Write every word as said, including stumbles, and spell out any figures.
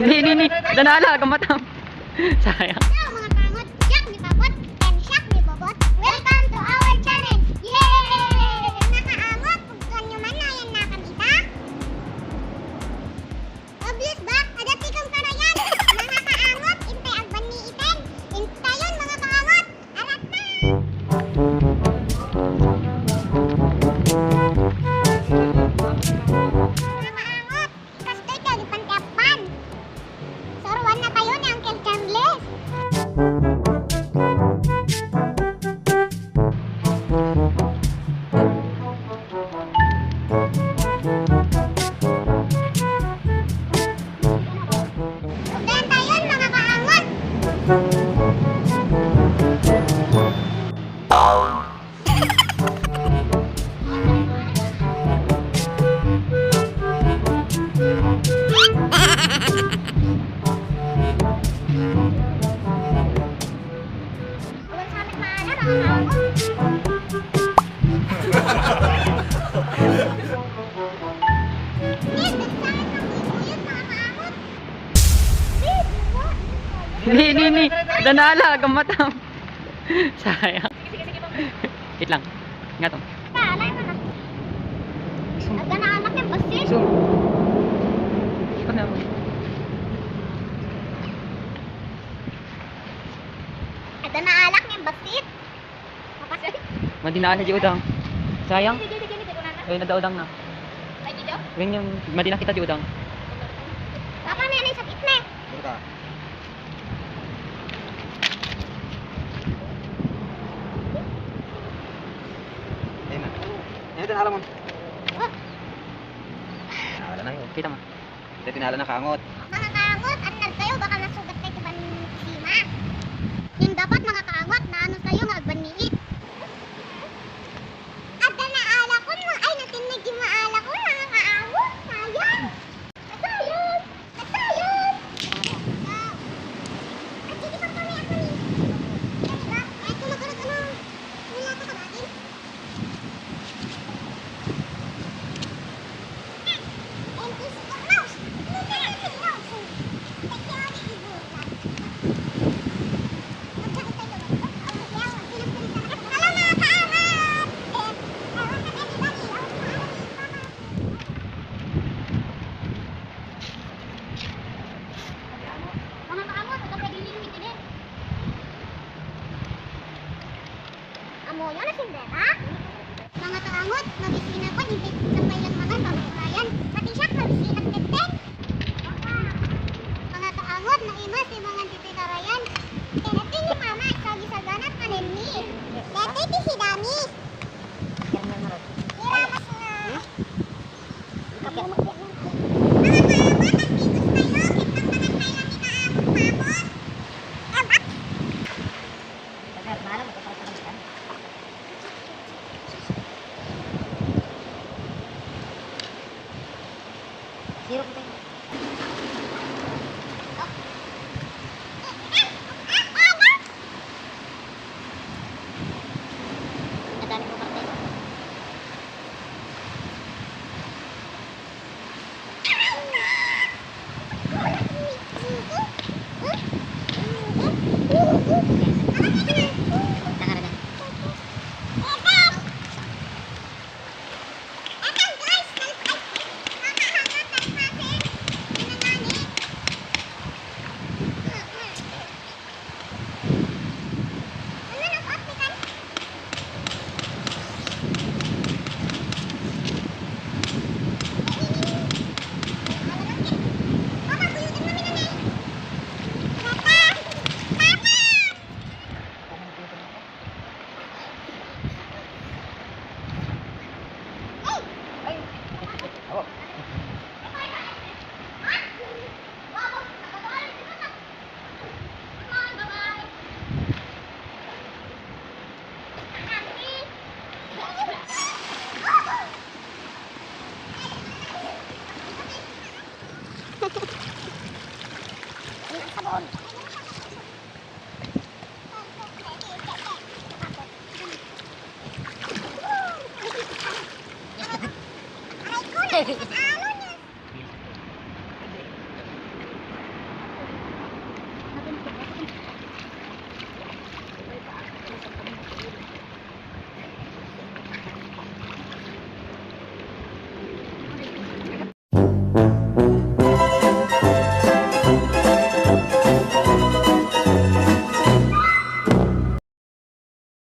Ni, ni, ni. Danala, gamatam. Sayang. Hello, mga kangot. Siak ni Babot and siak ni Bobot. Welcome to our channel. Yay! Mga kaangot, pugtuan nyo man, ayan na kami ta. Obvious ba? Adda ti karayan. Mga kaangot, intay agbanni iten. Intayon, mga kaangot. Arat na! Mga kaangot, kastoy ti agpantiappan. Suruan na tayo ni Uncle Charles. Dayon tayon, mga kaangot. Awan sa amin maala, mga kaangot. Ni, ni, ni. Danala, gamatam. Sayang. Wait lang. Nga to. Alay mo na. Isang. Agka na anak yung basit. Isang. Ikaw na ako. Agka na alak yung basit. Madi na sa di udang. Sayang. Sige, sige, sige, sige, sige. Ay, nadaudang na. Ay, dito? Wen yung madi na kita di udang. Papa, may ano yung sakit na eh. Dito ka. Ayun na. Ayun, ito na alam mo. Oh. Ah, wala na yun. Kita mo. Ito tinala na kangot. Mga kaangot, annal kayo, baka masugat kayo ti ban-, sima. Yung dapat, mga kaangot, naano kayo nga agbanniit. Adda na alakon, mga, ay, natinnag yung maalakon, mga kaangot. Sayang. Sayang. Sayang. At sige, pagkami ako ni. Ano ba? Ay, kumakarot, ano? Wala ka ba, Ate? Mga kaangot, ito pwede ninyo itinin. Amoyo na sindeta? Mga kaangot, mabisina ko, di sampay lang mga pamagkayan. Pati siya, mabisina, tenten. Mga kaangot, naimas, di mga titi karayan. Kaya ni mama, sabi sa ganat, manen ni. Dati ti si Dami. Iramas na. Mga kaangot, ang tikus tayo, kitang mga tayo, kita, abot, abot. Sir, bahala, magpapalit ka. Zero po tayo. Madami po parte. Ang sabon.